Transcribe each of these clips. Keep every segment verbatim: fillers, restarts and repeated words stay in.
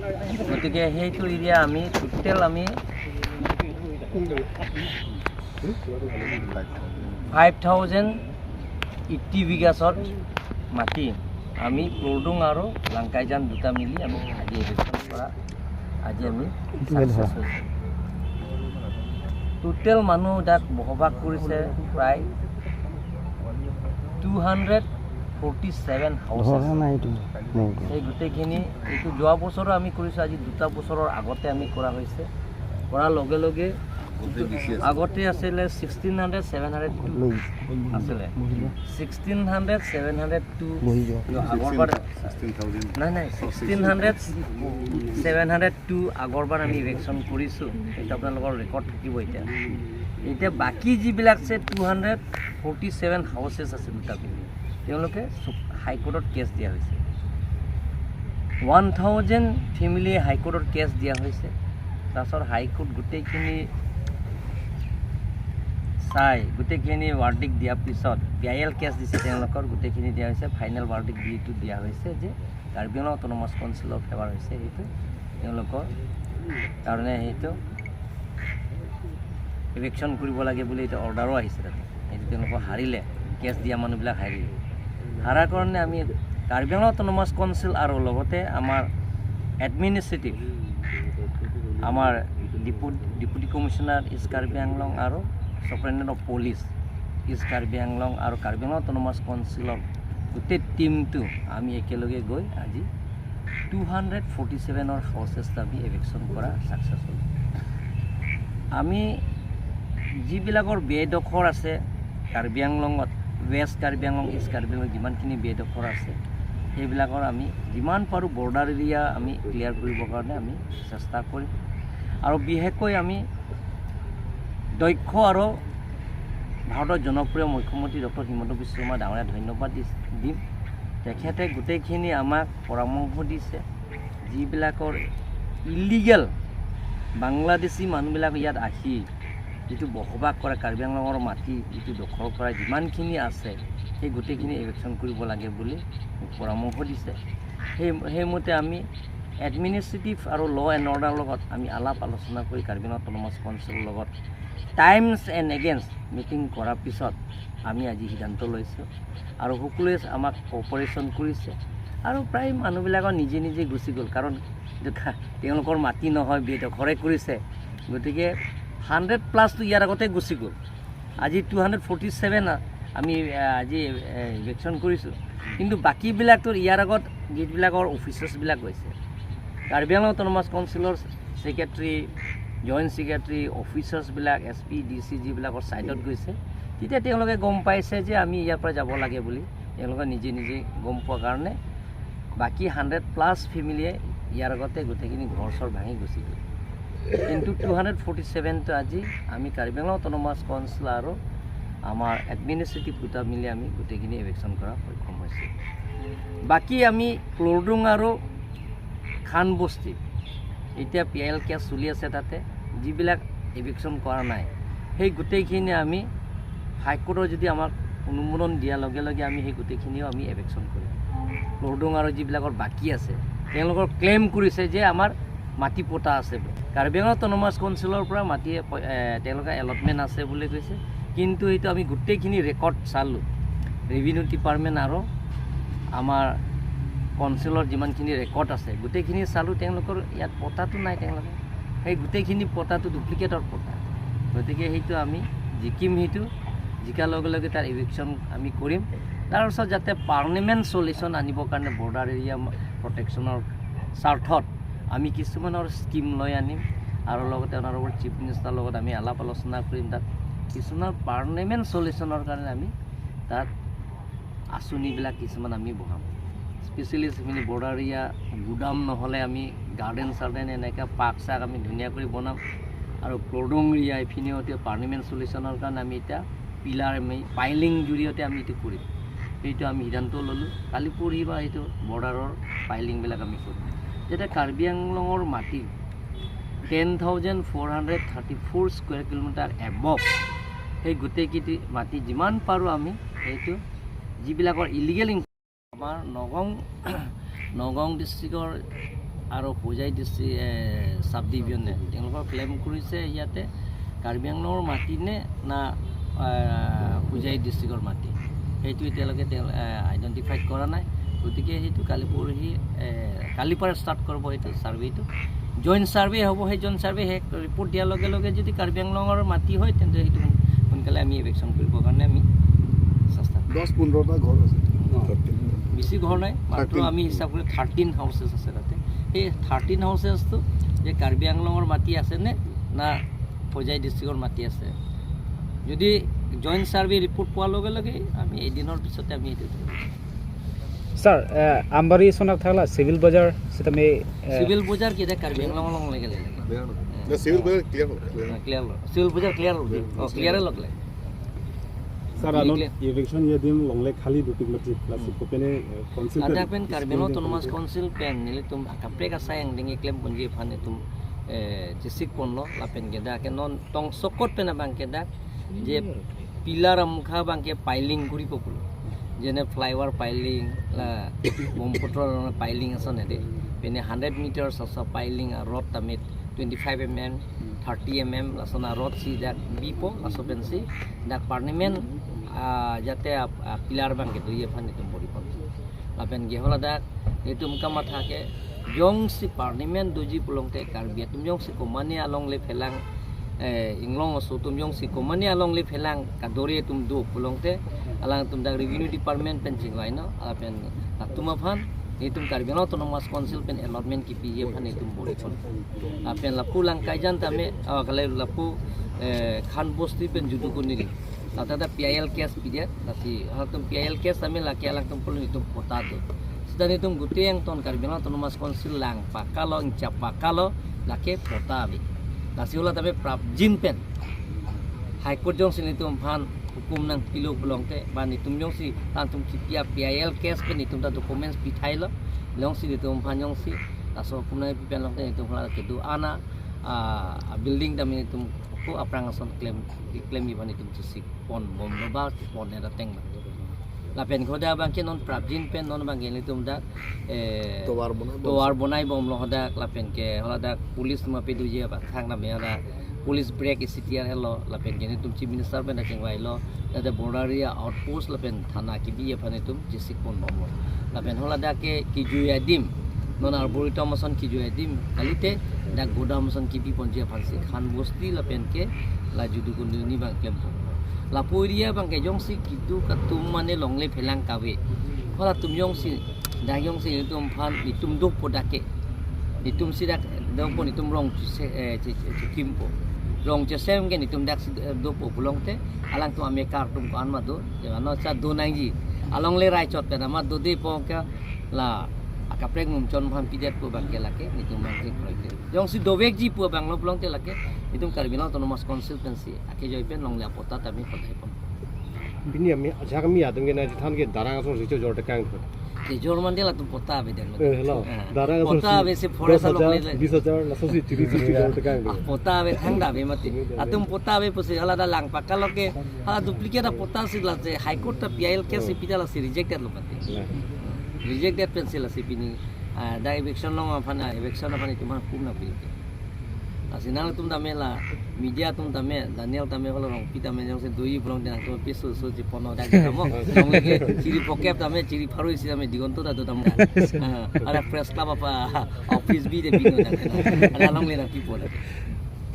গতিকে সেইটো এৰিয়া আমি টোটেল আমি ফাইভ থাউজেণ্ড এইটি বিঘাছত মাটি আমি ক্লৰডুং আৰু লাংকাইজান দুটা মিলি আমি আজি এভিকশ্যন কৰা, আজি আমি ছাকচেছ হৈছে। টোটেল মানুহ তাত বসবাস কৰিছে প্ৰায় two hundred forty seven houses. ধৰা নাই এইটো মোৰটো। সেই গোটেইখিনি, এইটো যোৱা বছৰো আমি কৰিছোঁ, আজি দুটা বছৰৰ আগতে আমি কৰা হৈছে। কৰাৰ লগে লগে আগতে আছিলে sixteen hundred seven hundred two আছিলে, sixteen hundred seven hundred two বহি যোৱা। আগৰবাৰ, নাই নাই, sixteen hundred seven hundred two আগৰবাৰ আমি ইভিকশ্যন কৰিছোঁ, সেইটো আপোনালোকৰ ৰেকৰ্ড থাকিব এতিয়া। এতিয়া বাকী যিবিলাক আছে two hundred forty seven houses আছে দুটা মিলি, তেওঁলোকে হাইকোৰ্টত কেছ দিয়া হৈছে। ওৱান থাউজেণ্ড ফেমিলিয়ে হাইকোৰ্টত কেছ দিয়া হৈছে। তাৰপিছত হাইকোৰ্ট গোটেইখিনি চাই, গোটেইখিনি ভাৰ্ডিক্ট দিয়াৰ পিছত, পি আই এল কেছ দিছে তেওঁলোকৰ, গোটেইখিনি দিয়া হৈছে। ফাইনেল ভাৰ্ডিক্ট যিটো দিয়া হৈছে যে কাৰ্বি আংলং অট'নমাছ কাউন্সিলৰ ফেভাৰ হৈছে, সেইটো তেওঁলোকৰ কাৰণে সেইটো ইভিকশ্যন কৰিব লাগে বুলি এতিয়া অৰ্ডাৰো আহিছে তাতে। সেইটো তেওঁলোকৰ হাৰিলে, কেছ দিয়া মানুহবিলাক হাৰিলে। হাৰাৰ কাৰণে আমি কাৰ্বি আংলং অট'নমাছ কাউন্সিল আৰু লগতে আমাৰ এডমিনিষ্ট্ৰেটিভ, আমাৰ ডিপু-, ডেপুটি কমিশ্যনাৰ ইষ্ট কাৰ্বি আংলং আৰু ছুপাৰিণ্টেণ্ডেণ্ট অফ পুলিচ ইষ্ট কাৰ্বি আংলং আৰু কাৰ্বি আংলং অট'নমাছ কাউন্সিলৰ গোটেই টিমটো আমি একেলগে গৈ আজি টু হাণ্ড্ৰেড ফৰ্টি ছেভেনৰ হাউচেছ আমি এভিকশ্যন কৰা ছাকচেছ হ'ল। আমি যিবিলাকৰ বেডখৰ আছে কাৰ্বি আংলঙত, ৱেষ্ট কাৰ্বি আংলং, ইষ্ট কাৰ্বি আংলং যিমানখিনি বেডখৰ আছে, সেইবিলাকৰ আমি যিমান পাৰোঁ বৰ্ডাৰ এৰিয়া আমি ক্লিয়াৰ কৰিবৰ কাৰণে আমি চেষ্টা কৰিম। আৰু বিশেষকৈ আমি দক্ষ আৰু ভাৰতৰ জনপ্ৰিয় মুখ্যমন্ত্ৰী ডক্টৰ হিমন্ত বিশ্ব শৰ্মা ডাঙৰীয়া ধন্যবাদ দি-, দিম। তেখেতে গোটেইখিনি আমাক পৰামৰ্শ দিছে, যিবিলাকৰ ইলিগেল বাংলাদেশী মানুহবিলাক ইয়াত আহি যিটো বসবাস কৰে, কাৰ্বি আংলঙৰ মাটি যিটো দখল কৰা যিমানখিনি আছে, সেই গোটেইখিনি এভিকশ্যন কৰিব লাগে বুলি মোক পৰামৰ্শ দিছে। সেই, সেইমতে আমি এডমিনিষ্ট্ৰেটিভ আৰু ল' এণ্ড অৰ্ডাৰ লগত আমি আলাপ আলোচনা কৰি কাৰ্বি আংলং অট'নমাছ কাউন্সিলৰ লগত টাইমছ এণ্ড এগেইনছ মিটিং কৰাৰ পিছত আমি আজি সিদ্ধান্ত লৈছোঁ। আৰু সকলোৱে আমাক কোঅপাৰেশ্যন কৰিছে আৰু প্ৰায় মানুহবিলাকৰ নিজে নিজে গুচি গ'ল, কাৰণ এইটো খা-, তেওঁলোকৰ মাটি নহয়, বেডখৰে কৰিছে। গতিকে হাণ্ড্ৰেড প্লাছটো ইয়াৰ আগতে গুচি গ'ল। আজি টু হাণ্ড্ৰেড ফৰ্টি ছেভেন আমি, আহ, আজি, আহ, ইভিকশ্যন কৰিছোঁ। কিন্তু বাকীবিলাকতো ইয়াৰ আগত যিবিলাকৰ অফিচাৰ্ছবিলাক গৈছে, কাৰ্বি আংলং অট'নমাছ কাউন্সিলৰ ছেক্ৰেটাৰী, জইণ্ট ছেক্ৰেটাৰী, অফিচাৰ্ছবিলাক, এছ পি, ডি চি যিবিলাকৰ ছাইটত গৈছে, তেতিয়া তেওঁলোকে গম পাইছে যে আমি ইয়াৰ পৰা যাব লাগে বুলি। তেওঁলোকে নিজে নিজে গম পোৱাৰ কাৰণে বাকী হাণ্ড্ৰেড প্লাছ ফেমিলিয়ে ইয়াৰ আগতে গোটেইখিনি ঘৰ চৰ ভাঙি গুচি গ'ল। কিন্তু টু হাণ্ড্ৰেড ফৰ্টি ছেভেনটো আজি আমি কাৰ্বি আংলং অট'নমাছ কাউন্সিল আৰু আমাৰ এডমিনিষ্ট্ৰেটিভ দুটা মিলি আমি গোটেইখিনি এভিকশ্যন কৰা সক্ষম হৈছে। বাকী আমি ক্লৰডুং আৰু খান বস্তি, এতিয়া পি আই এল কেছ চলি আছে, তাতে যিবিলাক এভিকশ্যন কৰা নাই, সেই গোটেইখিনি আমি হাইকোৰ্টৰ যদি আমাক অনুমোদন দিয়াৰ লগে লগে আমি সেই গোটেইখিনিও আমি এভিকশ্যন কৰিম। ক্লৰডুং আৰু যিবিলাকৰ বাকী আছে, তেওঁলোকৰ ক্লেইম কৰিছে যে আমাৰ মাটি পট্টা আছে বুলি। কাৰ্বি আংলং অট'নমাছ কাউন্সিলৰ পৰা মাটি এপ-, এ, তেওঁলোকৰ এলটমেণ্ট আছে বুলি কৈছে, কিন্তু এইটো আমি গোটেইখিনি ৰেকৰ্ড চালোঁ, ৰেভিনিউ ডিপাৰ্টমেণ্ট আৰু আমাৰ কাউন্সিলৰ যিমানখিনি ৰেকৰ্ড আছে, গোটেইখিনি চালোঁ, তেওঁলোকৰ ইয়াত পট্টাটো নাই তেওঁলোকৰ। সেই গোটেইখিনি পট্টাটো ডুপ্লিকেটৰ পট্টা। গতিকে সেইটো আমি জিকিম, সেইটো জিকাৰ লগে লগে তাৰ ইভিকশ্যন আমি কৰিম। তাৰ পিছত যাতে পাৰ্মানেণ্ট চলিউশ্যন আনিবৰ কাৰণে বৰ্ডাৰ এৰিয়া প্ৰটেকশ্যনৰ স্বাৰ্থত আমি কিছুমানৰ স্কিম লৈ আনিম আৰু লগতে অনাৰেবল চিফ মিনিষ্টাৰৰ লগত আমি আলাপ আলোচনা কৰিম। তাত কিছুমান পাৰ্মানেণ্ট চলিউশ্যনৰ কাৰণে আমি তাত আঁচনিবিলাক কিছুমান আমি বহাম। স্পেচিয়েলি সেইখিনি বৰ্ডাৰ এৰিয়া গুদাম নহ'লে আমি গাৰ্ডেন চাৰ্ডেন এনেকৈ পাৰ্ক চাৰ্ক আমি ধুনীয়া কৰি বনাম। আৰু ক্লৰডুং এৰিয়া এইখিনিও এতিয়া পাৰ্মানেণ্ট চলিউশ্যনৰ কাৰণে আমি এতিয়া পিলাৰ আমি পাইলিং জৰিয়তে আমি এইটো কৰিম। সেইটো আমি সিদ্ধান্ত ল'লোঁ। কালি পৰহি বা সেইটো বৰ্ডাৰৰ পাইলিংবিলাক আমি কৰিম। যাতে কাৰ্বি আংলঙৰ মাটি ten thousand four hundred thirty four square kilometre above, সেই গোটেইকেইটি মাটি যিমান পাৰোঁ আমি সেইটো যিবিলাকৰ ইলিগেল ইন-, আমাৰ নগাঁও, নগাঁও ডিষ্ট্ৰিক্টৰ আৰু হোজাই ডিষ্ট্ৰিক্ট, এ, ছাব ডিভিজনে তেওঁলোকৰ ক্লেইম কৰিছে ইয়াতে কাৰ্বি আংলঙৰ মাটি নে না, এ, হোজাই ডিষ্ট্ৰিক্টৰ মাটি, সেইটো এতিয়ালৈকে তেওঁ, এ, আইডেণ্টিফাই কৰা নাই। গতিকে সেইটো কালি পৰহি, এ, কালিৰ পৰা ষ্টাৰ্ট কৰিব সেইটো ছাৰ্ভেটো। জইণ্ট ছাৰ্ভে হ'ব। সেই জইণ্ট ছাৰ্ভে শেষ ৰিপৰ্ট দিয়াৰ লগে লগে যদি কাৰ্বি আংলঙৰ মাটি হয়, তেন্তে সেইটো সোনকালে আমি ইভিকশ্যন কৰিবৰ কাৰণে আমি চেষ্টা কৰিম। দহ পোন্ধৰটা ঘৰ আছে। অ। বেছি ঘৰ নাই, মাত্ৰ থাৰ্টিন। আমি হিচাপ কৰিলে থাৰ্টিন হাউচেছ আছে তাতে। সেই থাৰ্টিন হাউচেছটো যে কাৰ্বি আংলঙৰ মাটি আছে নে না হোজাই ডিষ্ট্ৰিক্টৰ মাটি আছে, যদি জইণ্ট ছাৰ্ভে ৰিপৰ্ট পোৱাৰ লগে লগে আমি এদিনৰ পিছতে আমি এইটো ধৰিম। Sir, eh, Ambari sonak thakla civil bazar sitame, eh, civil বজাৰ কেতিয়া কাৰ্বি আংলং লং লেগে লেগে? বেয়া নহয়। না, চিভিল বজাৰ ক্লিয়াৰ হ'ল, ক্লিয়াৰ হ'ল। ক্লিয়াৰ হ'ল। চিভিল বজাৰ ক্লিয়াৰ হ'ল। অ, ক্লিয়াৰ হ'ল। Sir, ano clear. Eviction ya dim longle khali dutik mati, lasi Hmm. Kopene, eh, council ada pen pen Karbi Anglong Autonomous Council pen nelitum akaprek asai angdeng keklem ponji aphan itum, eh, chesik ponlo, lapen ke dak ke non tongsokot pen abang ke dak je pillar amukha abang ke piling kuri populo. Jene flyover piling, la Brahmaputra piling ason ede. Pene hundred meters aso piling a rod tamit twenty-five mm, thirty mm, lason a rod si dak bipo, laso pensi dak permanent, ah, jate a, a pillar abang ke do ye aphan itum bori pon. Lapen ke hala dak itum kamatha ke jongsi permanent doji pulongte Karbi atum jongsi komane along le phelang, eh, inglong aso atum jongsi komane along le phelang kadore atum do pulongte alangtum dak revenue department pen chingvaino, lapen atum aphan itum Karbi Anglong Autonomous Council pen allotment kipi ye aphan itum bori pon. Lapen lapu Langkaijan tame, ah, kale lapu, eh, Khan Bosti pen judu kuniri. Lata ta P I L case pidet, lasi halatum P I L case tame lake alangtum pulun itum pota do. Sita nitum gute angton Karbi Anglong Autonomous Council lang pakalo, ingcha pakalo, lake pota ave. Lasi hala tame prapjin pen High Court jongsi nitum aphan hukum nangpilo pulongte, ba nitum jongsi tangtum kipi a P I L case pen nitum ta documents pithailo, jongsi nitum aphan jongsi laso hukum nangpi pen longte nitum hala kedo ana, ah, a building tame nitum ko aphrang ason klem, klem iban nitum chesik pon bomlo ba pon ne dateng ba. Lapen ke dak abang ke non prapjin pen non abang ke nitum dak, eh, tovar bonai bom. Tovar bonai bomlo hadak, lapen ke hala dak police ma pedu je ba thang na me hala police break isi tiar helo, lapen ke nitum Chief Minister pen dak chingvailo, dak border area outpost lapen thana kipi aphan itum chesik pon bomlo. Lapen hala dak ke kijui adim, non arboretum ason kijui adim, kalite dak godown ason kipi ponji aphansi Khan Bosti lapen ke la judu kuniri abang klem pon. Lapu area abang ke jongsi keduk atum mane longle phelang kave. Halatum jongsi, dak jongsi itum aphan itum dopo dak ke. Itum si dak dopo itum rong chese, eh, che, che, chekimpo. Rong chesem ke itum dak si, eh, dopo pulongte alangtum amekar atum ko-an ma do. Ya, ano cha do nangji. Along le rai chot pen ama dode po ke la akaprek mumchon aphan pidet pu abang ke lake, nitum abang ke kroikre. Jongsi dovekji pu abang lo pulongte lake, nitum Karbi Anglong Autonomous Council pensi akejoi pen longle apota tame pota ipon. Bini ami, ajak ami adung ke na jithan ke darang ason richo jor tekang. Kejor mande latum pota ave den. Eh, hello. Ah. Darang ason pota ave si forest dos hajar, along le. Bis hajar, laso si tiri tiri jor tekang. Ah, pota ave thangta ave mati. Atum pota ave pusi hala dak lang pakalo ke, hala duplicate a pota si la je High Court ta P I L case si pida lasi rejected lo mati. Nah. Rejected pensi lasi pini, ah, dak eviction long aphan, ah, eviction aphan itum aphan hukum nangpi. Lasi nangtum tame la, media atum tame, Daniel tame, hala Rongpi tame, jongsi doji pulongte nangtum piso so ji pono dak tamo. Jong lagi chiri pokep tame, chiri pharo isi tame, Digonto ta do tamo. Ah, ada press club apa, office bi de bino dak. Ada along le nangpipo dak.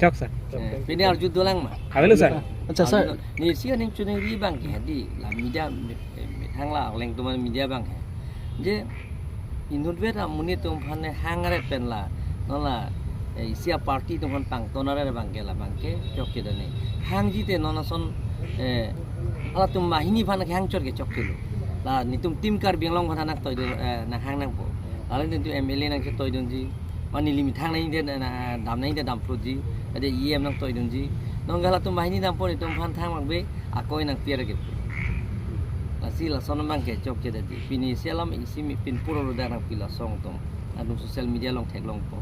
Chok, sir. Eh, pini arju dolang ma. Avelo, sir. Acha, sir. Arju do-, ni si aning chuningri abang ke hadi, la media, eh, methang la, leng tuman media abang ke. Je, inutvet amonit atum aphan ne hangre pen la, non la, eh, isi a party atum aphan pangton are abang ke la abang ke, chok kedo ne. Hangji te non ason, eh, halatum banghini aphan ke hangchot ke chok kelo. La nitum Team Karbi Anglong aphan nangtoi do, eh, nanghang nangpo. Lale nitum M L A nangchetoidunji. Mane limit thang nangji de, na, na, dam nangji de damplotji. Ade E M nangtoidunji. Non halatum banghini dampo nitum aphan thang abang be, akoi nangpi ra ke. Lasi lason abang ke chok kedetji. Pini isi alam isi mi pin puro roda nangpi la asong atum. Adung social media along theklongpo.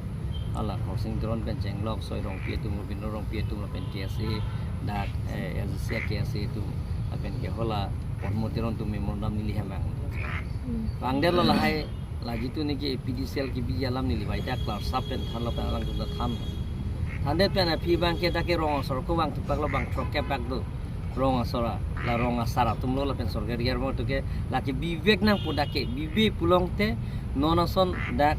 Hala Khorsing Teron pen chenglok, Soi Rongpi atum, Robindro Rongpi atum lapen K S A, dak, eh, L C C K S A atum, lapen ke hala Padmo Teron atum memorandum neli hem vang. Hmm. Vangdet lo lahai La jitu niki A P D C L kebi alam neli bai dak klar sap pen thanlo pen alangtum ta than. Thandet pen aphi abang ke dak ke rong asor ko bang thupak lo bang throk kepak do. Rong asor a, la rong asar atum lo lapen sorkari armo tu ke lake bibek nangpo dak ke bibe pulote non ason dak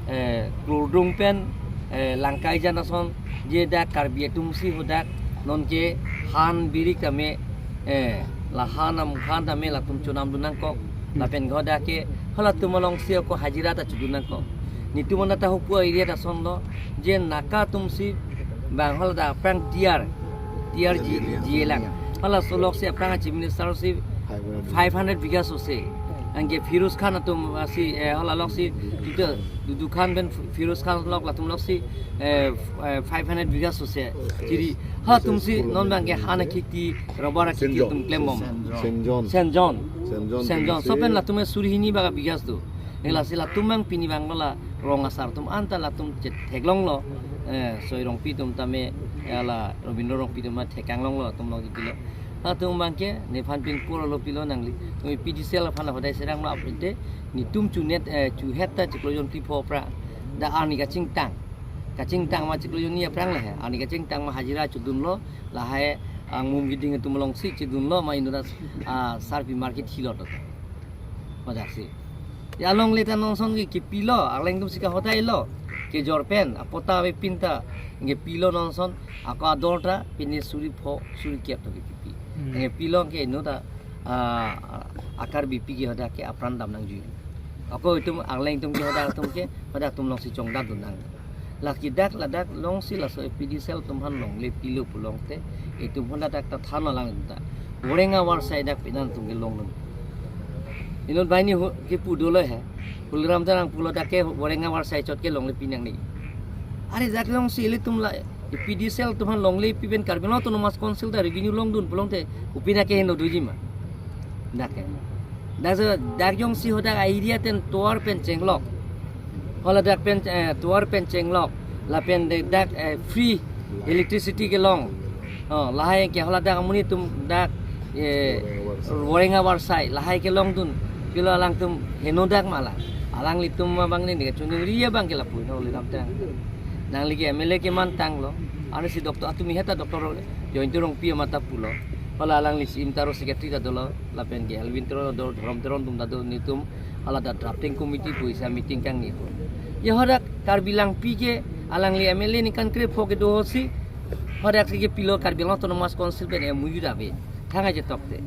eh, Klurdung pen eh, Langkaijan ason je dak Karbi atum si hadak non ke han biri kame eh, la han amukhan tame latum chonam dun nangkok lapen ke hadak ke halatum along si ako hajira ta chodun nangkok. Nitum anta ta hupu area ta ason lo je Naga atum si bang hala dak aphrang tiar tiar ji ji lang. Hala solok si aphrang a Chief Minister si five hundred bigha sose. Anke Firoz Khan atum asi eh, hala lok si Dudu Dudu Khan pen Firoz Khan lok latum lok si eh, f- eh, five hundred bigha sose. Chiri halatum si non bang ke han akhiti rubber akhiti Senjon. Atum klembom. Senjon. Senjon. Senjon. Senjon. Sopen latum suri hini baka bigha tu. Lasi latum bang pini bang lo la rong asar atum anta latum chet theklong lo. Eh, Soi Rongpi atum tame eh, la Robindro Rongpi atum ma thekang long lo atum long jitilo. Latum bang ke nephan pin pur lo pilo nangli. Tumi P D C L aphan hodai serang ma apte nitum chunet eh, chuhet ta chiklo jon phli pho pra. Dak arni kachingtang. Kachingtang ma chiklo jon ni aphrang le he. Arni kachingtang ma hajira chodun lo lahai angmum giding atum along si chodun lo ma inut ah, sarpi market hilot. Hadak si. Ya along le ta non ason ke kepilo, arleng atum si kahodai lo. Kejor pen, apota ave pin ta, nge pilo non ason, ako ador ta, pini suri pho, suri kep to kepi. Hmm. Nge pilo ke inut ah, a Karbi api ke hadak ke apran dam nangjui. Ako itum arleng atum ke hadak atum ke, hadak atum along si chongdat dun nang. Lake dak ladak along si laso A P D C L atum aphan longle pilo pulote itum aphan dak ta than alang ta. Boreng avar sai dak pinan atum ke long dun. Inut banghini hu kepu dolo he. Hulram Terang pulo dak ke boreng avar sai chot ke longle pi nangne. Are dak along si ilitum la A P D C L atum aphan longle pi pen Karbi Anglong Autonomous Council ta revenue long dun pulote kopi na ke heno doji ma. Dak ke. Dak so dak jongsi hadak area ten tovar pen chenglok. Hala dak pen eh, tovar pen chenglok. Lapen de dak eh, free electricity kelong. Oh, lahai ke hala dak amonit atum dak eh, boreng avar sai lahai kelong dun. Pilo alangtum heno dak ma la. Alanglitum ma bang ni ke chunung ria bang ke lapu no le lam tang. Nangli ke M L A keman tanglo. Arnisi doctor atum heta doctor Joyinto Rongpi amat ta pulo. Hala alangli C E M ta ro secretary ta dolo. Lapen ke Elwin Teron do, Dhorom Teron atum ta do nitum hala ta drafting committee pu isi meeting kangni pu. Ya hadak Karbi Langpi ke alangli M L A ningkan krepho kedo si hadak si kepilo Karbi Anglong Autonomous Council pen M O U ta ave. Thang aje tokte.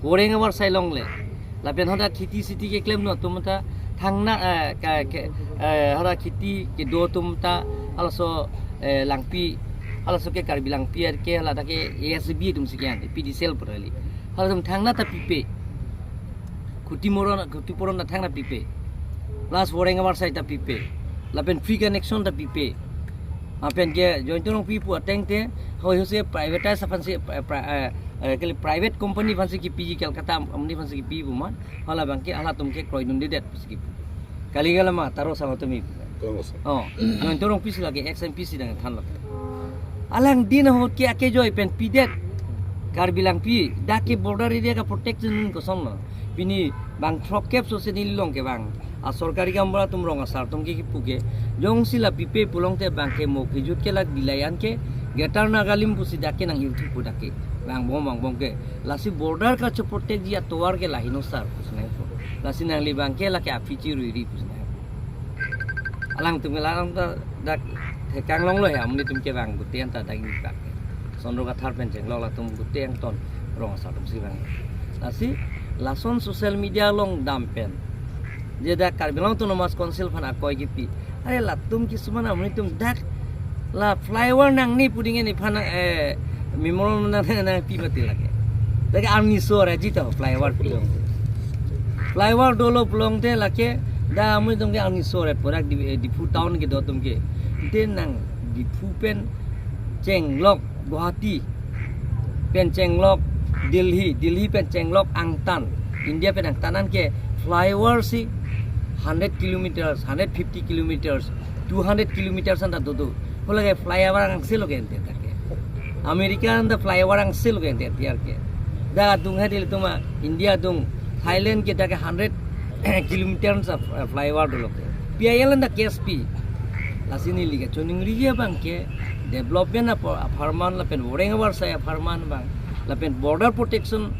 Boreng avar sai longle. Lapen hadak khiti siti keklem no atum ta thangna eh, ka, ke, eh, hadak khiti kedo atum ta halaso eh, Langpi halaso ke Karbi Langpi ke hala dak ke A S B atum si ke-an P D C L pura li. Halatum thangna ta pipe. Khutiporon, Khutiporon ta thangna pipe. Plus boreng avar sai ta pipe. Lapen free connection ta pipe. Lapen ke Joyinto Rongpi pu ateng te, hoi hose privatize aphan si, eh, pri- eh, eh, kali private company aphan si kepiji Kolkata amonit aphan si kepi pu ma. Hala bang ke, halatum ke kroidundedet aphan si kepi. Kali kalama, ta ro sama tumi. Congress. Oh, Joyinto Rongpi si lake ex M P si dang thanlo. Alangli ahut ke akejoi pen pidet. Karbi Langpi, dak ke border area ka protection kosonlo. Pini bang throk kep sose neli long ke bang. A sorkari gaonbura atum rong asar atum ke kipu ke. Jongsi la pipe pulote bang ke mo kejut ke lak bilai an ke. Greater Nagalim pusi dak ke nang-irthu pu dak ke. Bang bom bang bom ke. Lasi border kacheprotect ji atovar ke lahei no sar pusi nangpo. Lasi nangli bang ke lake aphi chiruiri pusi nangpo. Alangtum ke la along ta dak thekang longlo he, amonit atum ke bang gute anta dak ingpak. Sondro Kathar pen chenglok latum gute angton rong asar atum si bang. Lasi lason social media along dam pen je dak Karbi Anglong Autonomous Council aphan akoi kipi. Are latum kisuman amonit atum dak la flyover nangne pu ding nephan eh, memorandum nang nangpi mati lake. Dak arni so ra jita flyover pulo. Flyover dolo pulote lake dak amonit atum ke arni so ra purak di, eh, Diphu town kedo atum ke. Te nang Diphu pen chenglok Guwahati pen chenglok Delhi, Delhi pen chenglok angtan, India pen angtan an ke flyover si hundred kilometers, hundred fifty kilometers, two hundred kilometers anta dodo. Hala ke flyover angse lo ke ente dak ke. America anta flyover angse lo ke ente tiar ke. Dak adung he Delhi tuma India adung, Thailand ke dak ke hundred kilometer sa flyover dolo ke. P I L anta case pi. Lasi neli kachiningri abang ke development apo apharman lapen voreng avarsai apharman abang lapen border protection